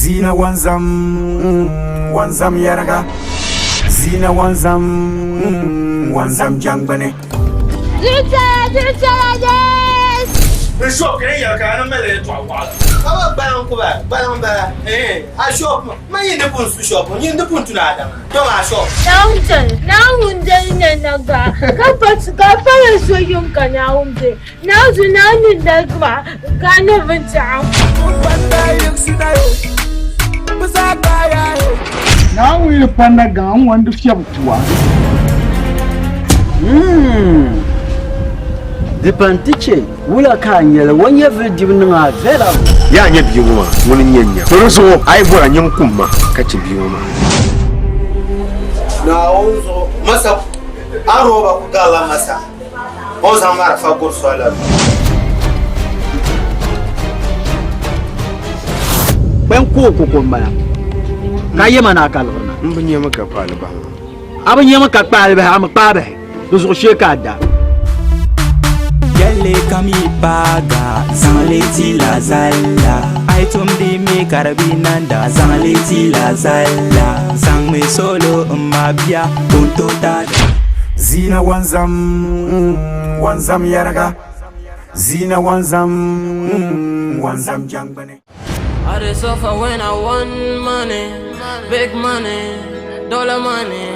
Zina wanzam, wanzam yɛriga. Zina wanzam, wanzam jɛngbuni. Zuɣuchɛla, zuɣuchɛla, yes! N shop ka yɛli ka a ni mali yɛltɔɣa waɣila. Ka ba gbaliŋ ku ba, gbaliŋ bala, eeh, a shop, man yi ni pun su shop, nyin di pun tuna Adama, tom a shop. Naawuni chani, Naawuni dali na naga, ka pa ka pala so yuŋ ka Naawuni be. Naawuni Naawuni darigi ma ka a niŋ binshɛɣu. Naawuni yi pa nagaŋ n wan di fiɛbi tua. Di pan ti chɛ wula ka a nyɛli o nyɛvili dibu niŋ a viɛla. Yaa nyɛ bia ŋɔ maa, ŋuni n-nyɛ n nya. To di zuɣu a yi bɔra nyin kum ma ka chɛ bia ŋɔ maa. Naawuni zuɣu masa a rooba ku garila masa. O zaŋ marafa guri sol la zuɣu. Kpɛn ku o koko m-bala, ka yɛma ni a kaligiri na. M bi nyami ka kpaali bahi ŋɔ. A bi nyami ka kpaali bahi, a mi kpaai bahi, di zuɣu shee ka a da. Yɛlli kam yi paaga, zaŋ li ti la zalla. A yi tumdi mi ka di bi nanda, zaŋ li ti la zalla. Zaŋmi solo m-ma bia, ka o ni tooi taada. Zina wanzam, wanzam yɛriga. Zina wanzam, wanzam jɛngbuni. I dey suffer when I want money, big money, dollar money.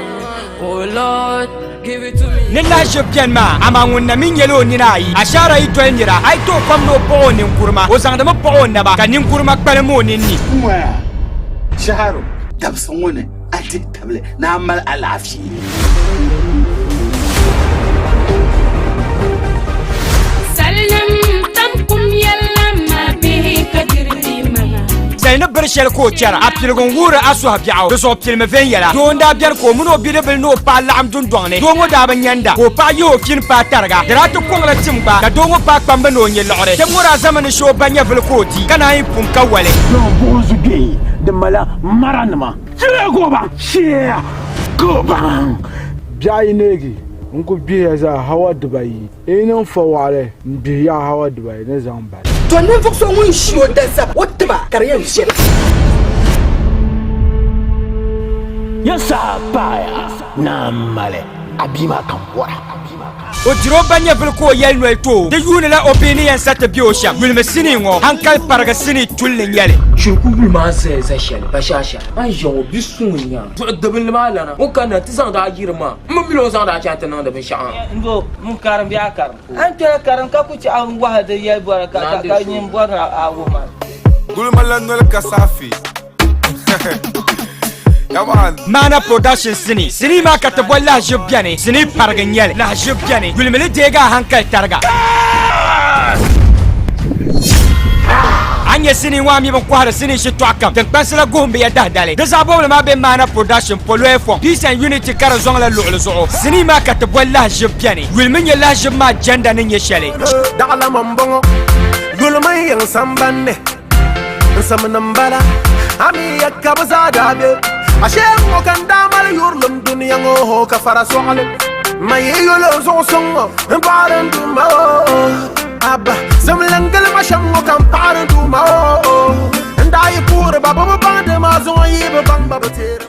Oh Lord, give it to me. Ni lahiʒib beni maa, amaa ŋun na mi nyɛla o nina ayi. Ashaara yi doli nira, a yi tooi kom ni o paɣ o ninkurima, o zaŋdimi paɣ o naba, ka ninkurima kpalim o ninni. N-ŋɔya shɛharo dabisi ŋɔ ni a dihi tabili ni a mali alaafee. Salinim tam kum yɛlli maa bihi ka diri bɛ maŋa. Zali ni biri shɛli ka o chɛra, a piligi n-wuhiri a suhu biɛɣu, di zuɣu pilimi viɛnyɛla. Doo n-daa beni ka o mini o bidibila ni o paɣa laɣim dundɔŋ ni. Doo ŋɔ daa bi nyanda ka o paɣa yihi o pini paai tariga. Di daa ti kɔŋla tim gba ka doo ŋɔ paai kpamba ni o nyɛ liɣiri. Tim ŋɔ daa zami ni shee o ba nyɛvili ka o di, ka naan yi pum ka wali. Kpɛŋɔ buɣim zugbɛi din malila maranima. Chɛ gobaŋ! Chɛ gobaŋ! Biɛɣu yi neegi n-ku gbihiya zaa hawa dibayi, yi yi niŋ fɔwaɣili n-gbihi yaɣi hawa dibayi ni zaŋ bali. To ninvuɣ so ŋun ʒi o dazaba o tiba ka di yɛn viɛla. Ya saha paaya ni a mali a bia maa ka m bɔra. O diri o ba nyɛvili ka o yɛli noli ti o, di yuunila o bihi ni yɛn sa ti be o shɛm. Yulimi sinii ŋɔ, hankali parigi sinii tulli n-nyɛ li. Shiri ku yuli maa zaya za shɛli bashaasha. A ni ʒiya ŋɔ bi suŋ n-nya duɣu dibinli maa lana. O kanna nti zaŋdi a yiri maa. M bi mi ni o zaŋdi a chaŋ ti niŋdi binshɛɣu. N do, ŋun karim bee a karim? A ni kpɛla karim ka ku chɛ a wahi di yɛli bɔra ka nyin bɔri ni a wuhi ma. Gulima la noli ka saafi. Maana Production sinii. Sinii maa ka ti boli lahiʒib beni. Sinii parigi n-nyɛ li. Lahiʒib beni. Yulimi li deegi a hankali tariga. A ni nya sinii ŋɔ a mi bɛn kɔhiri sinii shitɔɣu kam. Tiŋkpansi la guhim bi ya dahidali. Di zaɣ bɔbili maa be Maana Production poloya fɔŋ Peace and Unity ka di zɔŋ la luɣili zuɣu. Sinii maa ka ti boli lahiʒib beni. Yulimi nyɛ lahiʒib maa jɛnda ni nyɛ shɛli. Daɣilama m-bɔŋɔ, yulimi yiŋ sambani ni. N samni m-bala, a mi ya ka bɛ zaa daa be. Ashee ŋ-ŋɔ ka n daa mali yurilim dunia ŋɔ ka fara sɔɣili. Ma yi yuli n zuɣu suŋ ŋɔ, m paɣiri n Duuma oo. Abba, zimli n-gili ma shɛm ŋɔ ka m paɣiri n Duuma oo. N daa yi puhiri ba, bɛ bi baŋdi ma, zuŋɔ yi bi baŋ ba bɛ teeri.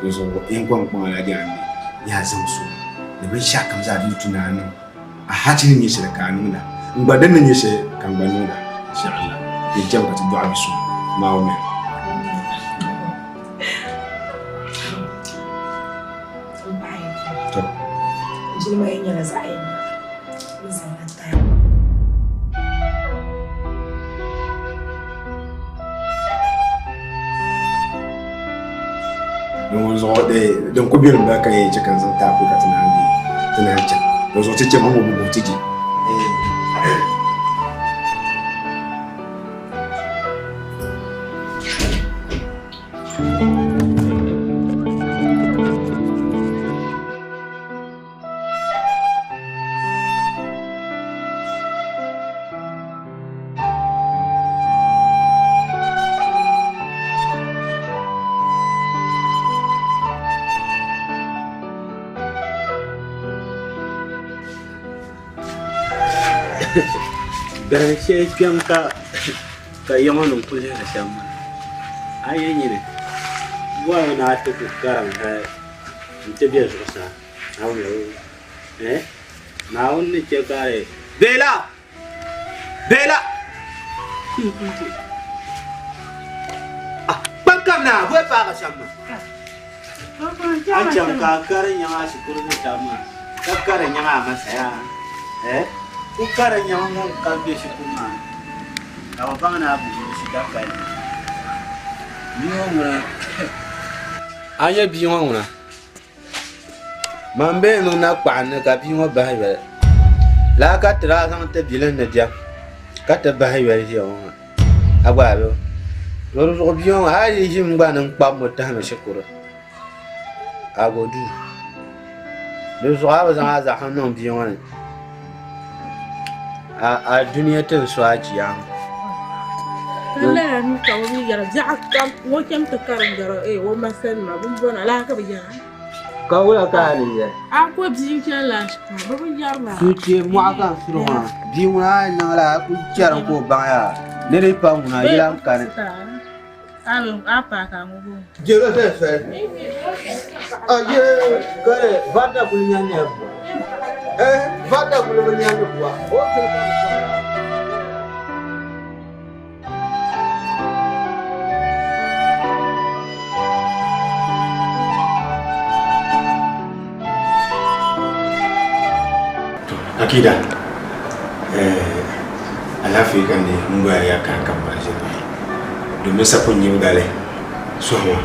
Dinzuɣu n kɔŋ kpaŋa la di a ni yaa zaŋ so ni binshɛɣu kam zaa din tu ni a niŋ a hachi ni nyɛ shɛli ka a niŋda n gba din ni nyɛ shɛli ka n gba niŋda inshallah di chɛmi ka ti dɔɣi bi so Naawuni. To. Jilima yi nyɛla zaɣ yini ni zaŋla taya. Din zuɣu din ku beni m-bala ka yɛn chɛ ka n zaŋ taapoli ka ti naan deei ti naan chani. Din zuɣu ti chɛmi ŋɔ bi guhi ti je. Garin shɛli kpɛm ka ka yiŋɔ nim kuli lihiri shɛm maa a yi nyini bɔrimi ni a ti ku karim hali n ti bɛ zuɣusaa eh Naawuni ni chɛ ka di Bela! Bela! Ah, kpaŋ kam na, bɔi paagi shɛm maa. A chaŋ ka a kari nyaŋ a shikuru ni taba maa, ka kari nyaŋ a ma saya, eh? Ku kari nyaŋ ŋun kam be shikuru maa ni, ka bɛ baŋ ni a bi wumsi dapali. Bia ŋɔ ŋuna, A nya bia ŋɔ ŋuna? Man bee niŋ na kpaɣi ni ka bia ŋɔ bahi yoli. Laa ka ti daa zaŋ ti bilim ni diɛm ka ti bahi yoli ʒiya ŋɔ maa. A gba a bi to di zuɣu bia ŋɔ a yi ʒimi gba ni n-kpabi o tahimi shikuru a go duu. Di zuɣu a bi zaŋ a zahim niŋ bia ŋɔ ni a dunia ti n so a chiyaama. Ka lala mi ka o mi yɛra biɛɣu kam o chaŋ ti karim gari o ma sani maa bimbɔna laa ka bi yɛra. Ka wula ka a ni yɛli? A ko bia n-chani laa shikuru bɛ bi yɛri laa. Suchee mɔɣu ka n suri ŋɔ bia ŋuna a yi niŋ laa a ku chɛrimi ka o baŋ yaa ni di pa ŋuna yila n-kani. Jelo fɛn fɛn. Aye kare vada kuli nyani ya bua. Eh vada kuli bi nyani bua. O kuli ka bi Akida eh alaafee ka ni n goya ya kan ka mali ʒiri domin sapun nyɛ gali sɔhima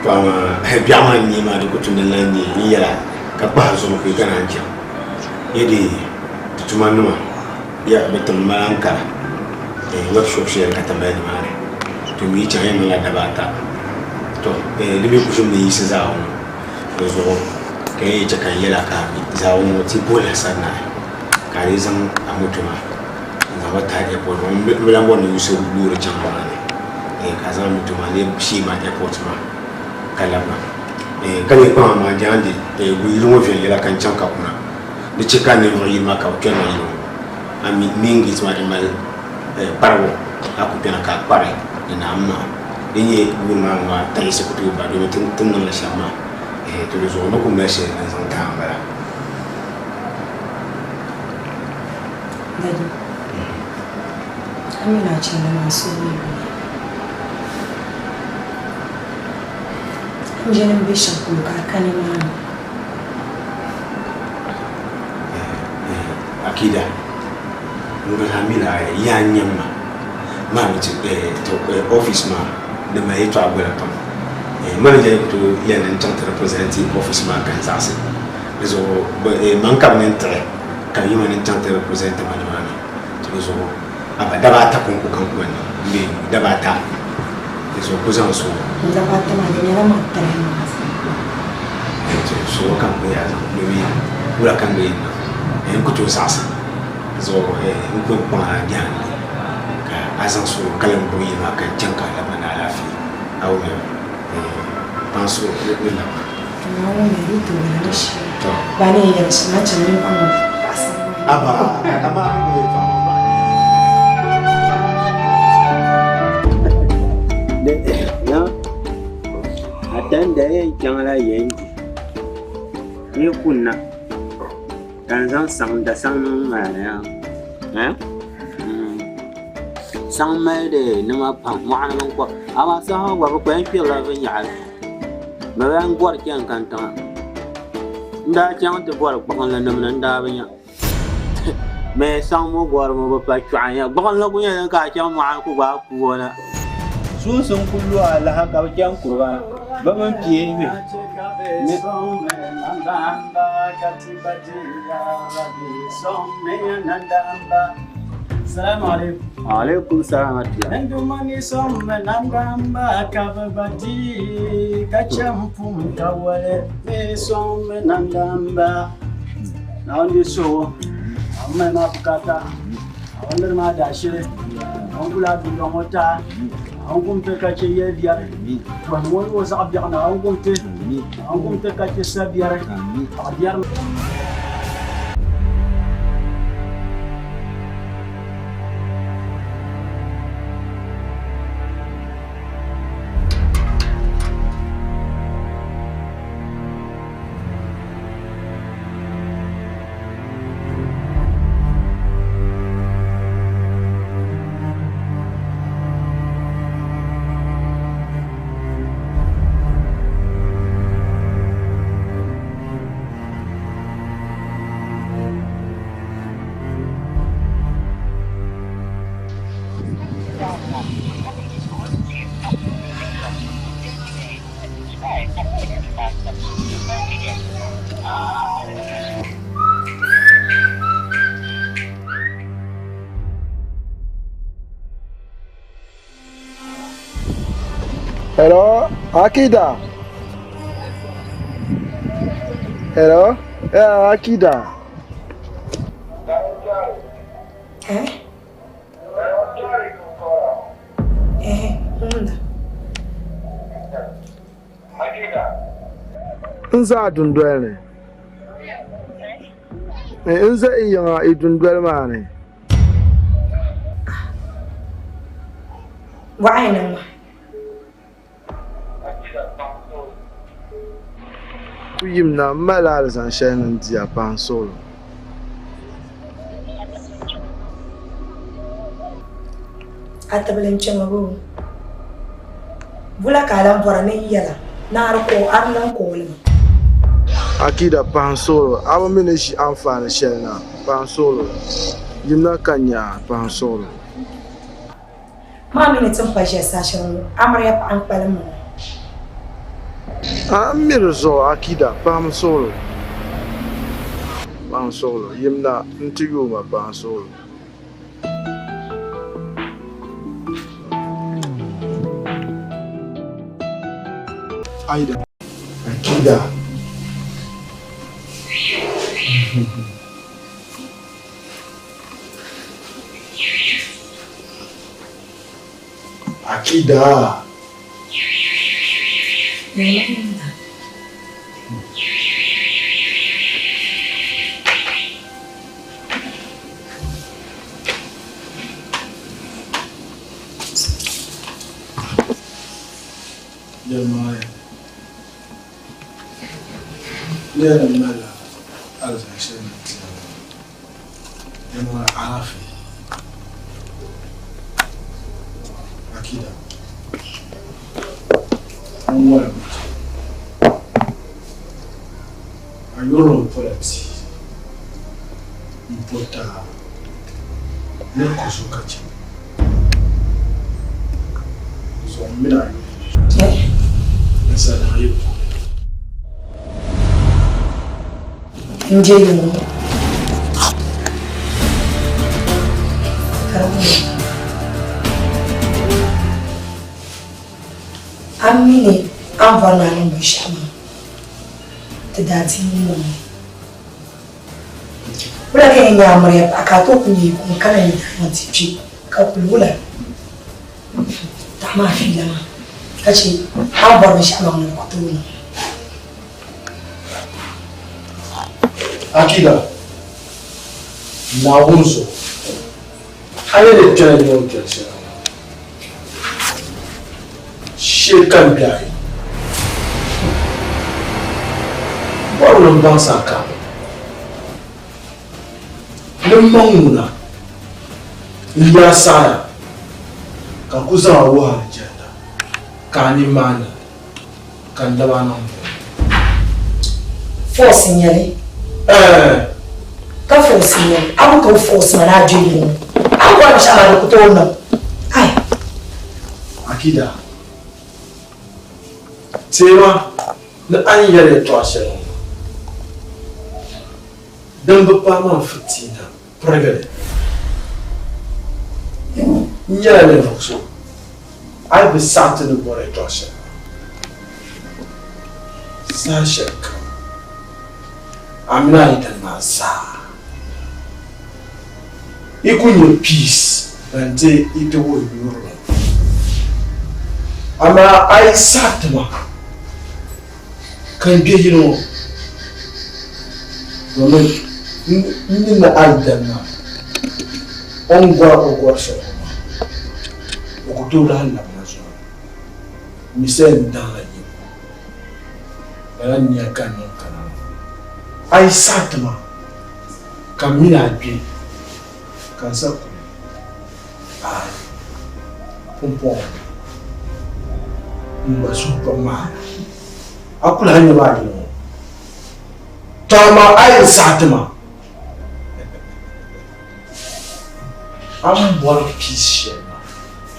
to amaa biɛɣu maa n nyɛ maa di ku tumdi n lan nyɛ n yɛla ka kpahi zuɣu ka yi ka naan chaŋ yɛ di ti tuma nima ya bi tim ma Ankara workshop shɛli ka ti mali nimaani to mi yi chaŋ yɛn niŋla daba ata to di mi ku ʒimi ni yiɣisi zaawuni di zuɣu ka yɛn chɛ ka n yɛla ka zaawuni ŋɔ ti puhi lahi sani naai ka a lee zaŋ a moto maa n zaŋ ba tahi airport n bi lahi bɔri ni yuusi loori chaŋ nimaani ka a zaŋ moto maa lee shee ma airport maa ka labina ka lee kpaŋ maa jaandi yili ŋɔ viɛnyɛla ka n chaŋ ka kuna di chɛ ka ninvuɣ yini maa ka bɛ kpɛrina yili ŋɔ a mi main gate maa di mali kparibu a ku kpɛna ka a kpari ni naa m-maŋa di nyɛ loori maa ŋɔ maa taɣisi ku tooi ba domi ti ni niŋli shɛm maa to di zuɣu ni ku mali shɛli n zaŋ taai m-bala. Daddy, a mi ni a chandi maa suhu mi bi ne. N je ni m be shɛli polo ka a ka nimaani. Akida n gba zaa mi la yaa n nyɛ ma maa mi ti office maa di mali yɛltɔɣa gola pam manager yi ku tooi yɛli ni n chaŋ ti represent office maa ka n zaɣisi di zuɣu man ka bi ni tiɣi ka bi yima ni n chaŋ ti represent ma nimaani to di zuɣu aba daba ata kɔŋko ka n ku yɛn niŋ m bee daba ata di zuɣu ku zaŋ so Daba ata maa di nyɛla man tali maa zaa. To so ka n ku yaa zaŋ domi wula ka n gba yɛn niŋ n ku tooi zaɣisi di zuɣu n ku kpaŋ a biɛhindi ka a zaŋ so ka lan gbubi yili maa ka n chaŋ ka a labina ni alaafee a wumya kpaŋ so ni labina. Naawuni ni yi tooi ni shee ba ni yɛn yɛli shɛm a chɛ ni n baŋ paɣasara maa. Aba amaa n gba yɛltɔɣa maa. Atanda yɛn chaŋla Yendi ni kunna ka n zaŋ saŋ da saŋ niŋ maa ni ha saŋ mali di nima pam mɔɣuni binkɔb amaa saŋ ŋɔ gba bɛ kpɛm kpirila viɛnyɛla bɛ lahi gɔri chani kantiŋa n daa chaŋ ti bɔri gbuɣinli nimdi n daa bi nya Mɛ saŋ ŋɔ gɔrimi bi pa chɔɣu nya gbuɣinli ku nyɛla ka a chaŋ mɔɣuni ku gbaai kuo na. Suunsi n-ku lu a lahi ka bɛ chaŋ kuri ba bɛ mini pia nyuhi ni. Alaikum salam atiya. Naawuni di suhu a mali maa bukaata a niri maa daashili a ni kuli a dundɔŋ ŋɔ taai a ni kum ti ka chɛ yɛli biɛri tɔhi ŋɔ o zaɣ biɛɣu na a ni kum ti a ni kum ti ka chɛ sa biɛri paɣa biɛri. Hello, Akida. Hello, yeah, Akida. Eh? Eh, ŋuna. N za a dundoli ni. N za i yiŋa i dundoli maa ni. Waɣa niŋ ma. Ku yimna m malila alizan shɛli ni n di a pahi n suɣulo. A tibili n kpɛma boo? Wula ka a lan bɔra ni n yɛla ni a di lan kooli ma? Akida pahi n suɣulo, a bi mi ni ʒi anfaani shɛli na, pahi n suɣulo. Yimna ka n nya a, pahi n suɣulo. Maa mi ni ti ni pa ʒiya saha shɛli ŋɔ, amiliya paɣa n-kpalim ma ŋɔ. A n mi di zuɣu, Akida, pahi n suɣulo. Pahi n suɣulo, yimna nti yooi ma, pahi n suɣulo. Aida. Akida. Akida. Yɛlimaŋli, n yɛn ni malila alizani shɛli ni ti a ŋɔ, yɛlimaŋli alaafee, akida, n wɔlimi a yurilim pola tia m-po taa ni ku so ka chɛ. Zuɣu m mini a yurilim ninsalinim yi ku. N je yiŋ ŋɔ. Ka di wuhi a mi ni a ni bɔri ni a niŋ binshɛɣu maa, ti daa ti yi ŋɔ. Wula ka yɛn nyɛ amiliya paɣa ka a tooi ku nyɛ yi kum ka na yi daa ti kpi ka kuli wula taɣi maa fiila maa ka chɛ a ni bɔri binshɛɣu maa ŋuni ku tooi niŋ. Akida, Naawuni zuɣu, a ni di kpɛri nyɛ o kpɛri shɛli ŋɔ, shee ka n biɛhi bɔri ni m baŋsi a ka ni m maŋ ŋuna n-yaa saɣiya ka n ku zaŋ a wuhi alijanna ka a nini maa niŋ ka n lab a niŋ buɣim. Force n nyɛli. Ɛɛh. Ka force n nyɛli. A ku tooi force ma ni a doli ŋɔ. A ni bɔri binshɛɣu maa di ku tooi niŋ. Ai. Akida, teema ni a ni yɛli yɛtɔɣa shɛli ŋɔ maa, din bi paai ma n-fitiina pirigili. N nyɛla ninvuɣ so a yi bi saɣi ti ni bɔri yɛtɔɣ shɛli maa saha shɛlikam, a mini a yidana maa zaa yi ku nya peace ban ti yi ti wuhi yurilim. Amaa a yi saɣi ti ma ka n gbe yili ŋɔ domin n ni ni a yidana maa o ni gɔri o gɔri shɛli ŋɔ maa o ku tooi lahi labina zuɣu mi sa yɛn daŋla yibu lala nia ka n niŋ kana maa a yi saɣi ti ma ka m mini a gbe ka n sa kuli aai pumpɔŋɔ n gba suhu pam maaya a ku lahi nya maa yili ŋɔ tɔ amaa a yi saɣi ti ma a ni bɔri peace shɛli maa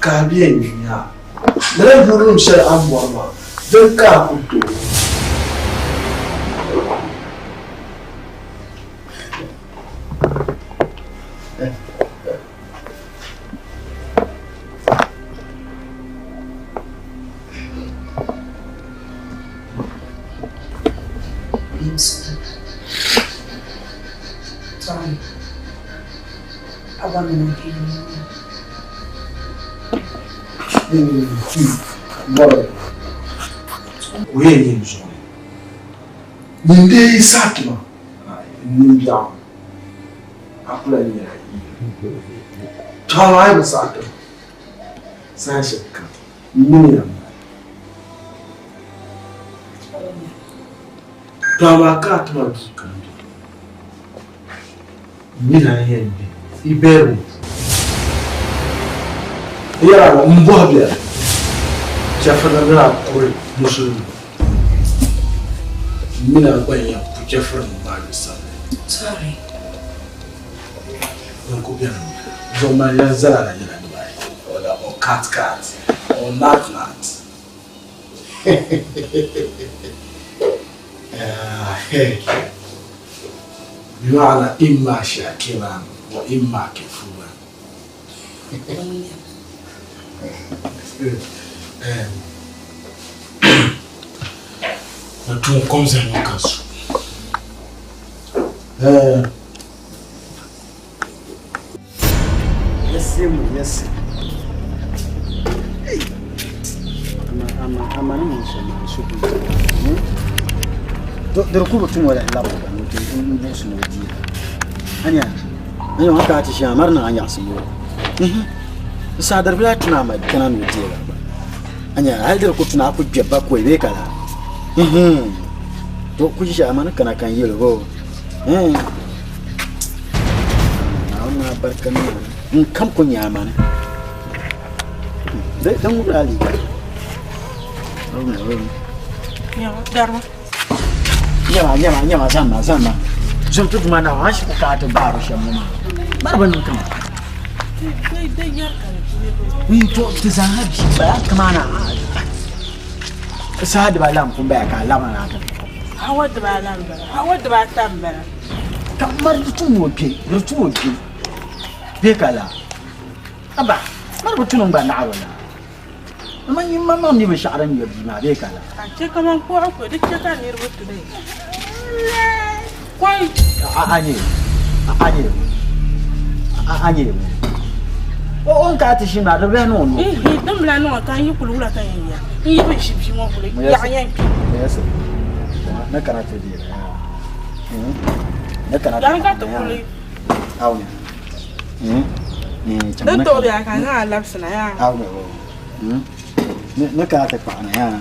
ka a bɛ yɛn nya lala yurilim shɛli a ni bɔri maa din ka a ku tooi. gba mini Bɔri o yɛn nyɛ n zuɣu ni. Nyin dee yi saɣi ti ma, n nimbiɛɣu a ku lahi nyɛla yi. Tɔ amaa a yi bi saɣi ti ma, saha shɛli kam m mini ya m-bala. Tɔ amaa ka a ti ma duu ka m be. M mi na n-yɛn be i bɛrigu puuni. Yɛra ŋɔ, m bɔhi bɛri chɛfirinim ni a kuri musulinima. M mi na gba n-yɛn ku chɛfirinim maa bɛ samli. Sorry. Din ku beni m-bala. Zuɣu mali yan zala la nyɛla dibaayi, or cat cat or nat nat. Bimaana imma shakiran wa imma kafuran. Na tuun kom zali ŋɔ ka su. Yɛsi mu yɛsi. Ama ama ama ni niŋ shɛm maa n suhu yi. Di ku bi tum o lahi labi o gba ni o ti n buɣisi ni o deei. Anya anya o ni kana ti ʒiya maa mari niŋ a nyaɣisim o. N saha di bi lahi tuna ama kana ni o deei la gba. Anya hali di ku tuna a ku gbɛbi ba koi bee ka laa. To ku ʒiya ama ni kana ka n yɛl o. Naawuni maa barika niŋ n kam ku nyɛ amani din ŋubila liiga nyɛma nyɛma nyɛma zanma zanma zom ti duma naawuni a shi ku kana ti baari shɛm ŋɔ maa mari bi niŋ kama n to ti zaaha bia bala kamana saha dibala n pun baya ka a labina na ti Hawa dibala n-bala hawa dibaata n-bala Ka mari di tum o kpe, di tum o kpe bee ka laa? Aba, mari bi tuni n gba naɣiri o laa. Amaa nyin maŋmaŋ mi binshɛɣu din nyɛ bia maa bee ka laa? A chɛ kaman kpuɣi ko, di chɛ ka niriba tuni. Kɔi! A nyɛ, a nyɛ, a nyɛ o o ni kana ti ʒini maa di bi lahi niŋ o nuu. Ihi, din bi lahi niŋ o ka n yi kuli wula ka yɛn ya? N yi bi ʒi bia ŋɔ kuli yaɣi yɛn kpi. Ni kana ti deei Ne kana Yan ka ti kuli. Awuni. Di tooi biɛla ka zaŋ a labisina yaa. Awuni o. Ne kana ti kpaɣina yaa.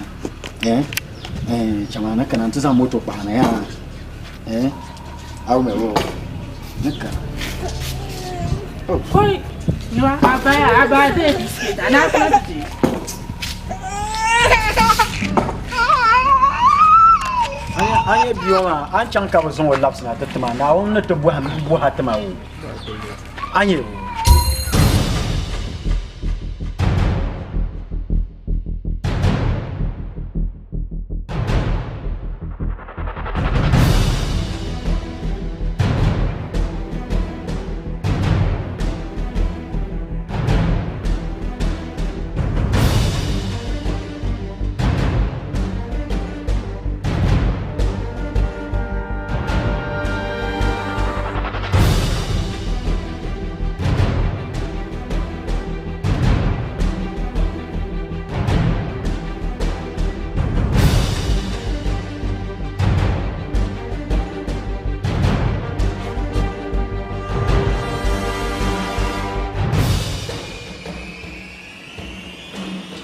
Chama ne kana ti zaŋ moto kpaɣina yaa. Awuni o. Ne kana. Koi, niwa abaya abaya dee biskit ana kana ti. A nyɛ bia ŋɔ maa a ni chaŋ ka bɛ zaŋ o labisina ti ti ma Naawuni ni ti bɔhi a ti ma o a nyɛ o.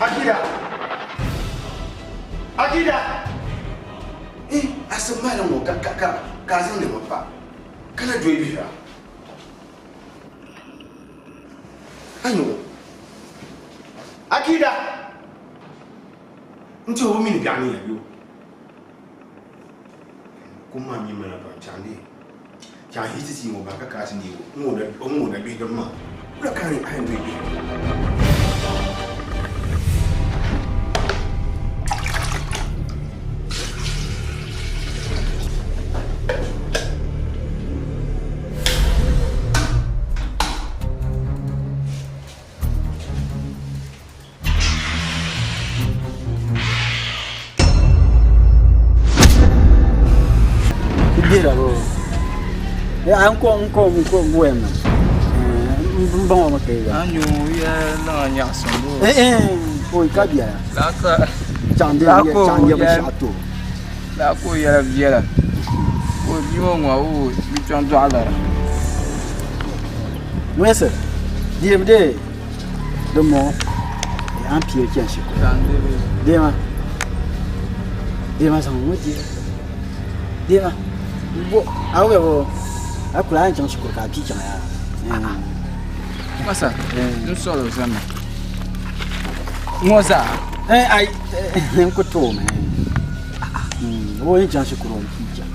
Akida! Akida! Eh, asim mali ŋɔ ka ka ka ka a zaŋ nɛma pa ka na doli bihira. A nyɛ o. Akida! N ti o bi mi ni biɛɣu ni yɛn yo. Kum maa mi mana pam chaŋ di chaŋ yi ti ŋɔ ba ka ka ti neego n ŋɔ na bihi diri maa wula ka a yɛn doli bihi. Bira bo. Ya an ko n ko n ko n wɛm. N baŋ o mi ka yi A nyo ya niŋ a nyaɣisim bo. Eh eh oi ka biɛla. Laka. Chaŋ di chaŋ yɛ binshaɣu ti o. Laa ka o yɛla viɛla ka o bia ŋɔ ŋɔ o bi kpɛŋ dɔɣi lara. Mwese, diem de di mo an pie chɛn shikuru. Dema. Dema zaŋ ŋɔ di. Dema. Bo a wo bo a kula an chaŋ shikuru ka a pii chaŋ yaa. Masa, n sɔrɔ zani. Ŋɔ zaa? Eh ai n ku tooi mi. O yi chaŋ shikuru o ni pii chaŋ.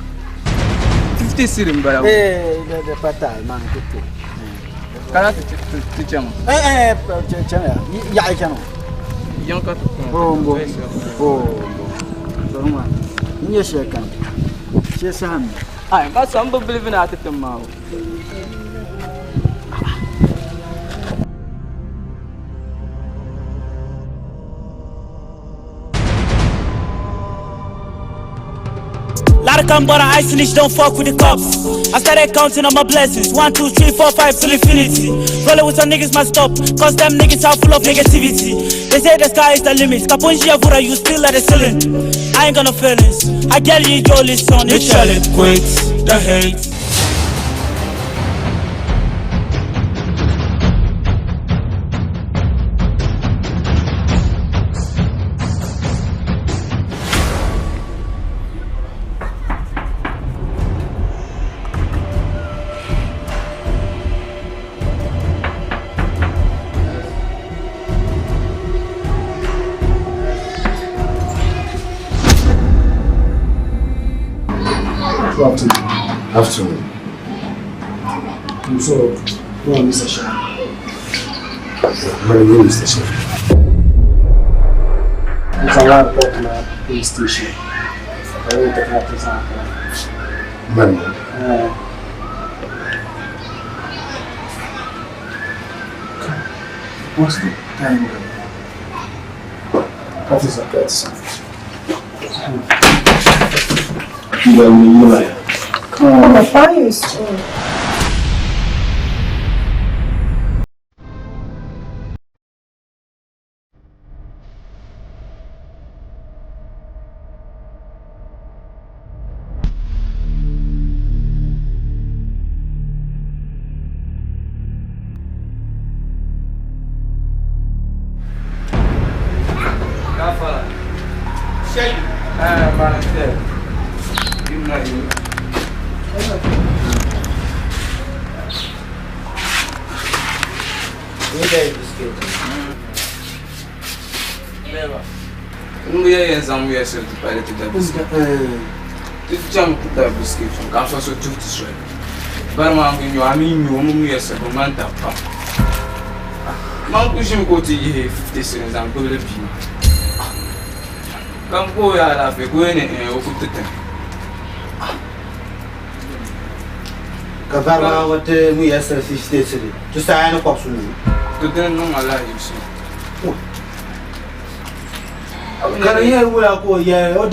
50 cedi n bala. Eh di pa taai maa n ku tooi. Kana ti ti chaŋ. Eh eh chaŋ ya yaɣi chani o. Yiŋ ka ti kɔŋ. O n bo o n bo sori ŋɔ n nyɛ shɛli kam shɛ saha mi. Ai masa n bi believe ni a ti tim maa o. Lot of come, but I snitch, don't fuck with the cops. I started counting on my blessings. 1, 2, 3, 4, 5 till infinity. Rolling with some niggas must stop. Cause them niggas are full of negativity. They say the sky is the limit. Kapunji Avura, you still at the ceiling. I ain't got no feelings. I get you, your list on it. Quit the hate. Good afternoon. Afternoon. I'm sorry. No, Mr. Shah. My name is Mr. Shah. It's a lot of na police station. I want to have to Man. What's the time? That is a that's. Come on, my fire is on. Gafara. Shey. Eh, bana te. Yimna yi. Beba. N ya yɛn zaŋ ya siri ti pali ti da biskit. Ti chaŋ ti da biskit ka so so tuhi ti soli. Bari maa n nyo a mi nyo mi mu ya siri bi ŋmani tabi pam. Man ku ʒimi ka o ti yihi 50 cedi n zaŋ gbubili bia maa. Ka n ku o ya alaafee ka o yɛn ni eh o ku ti tini. Ka vari maa ŋɔ ti mu ya siri 50 cedi tusaaya ni kɔbisi nuu. To dini niŋ alahichi. Ka di nyɛ wula ka o yɛli o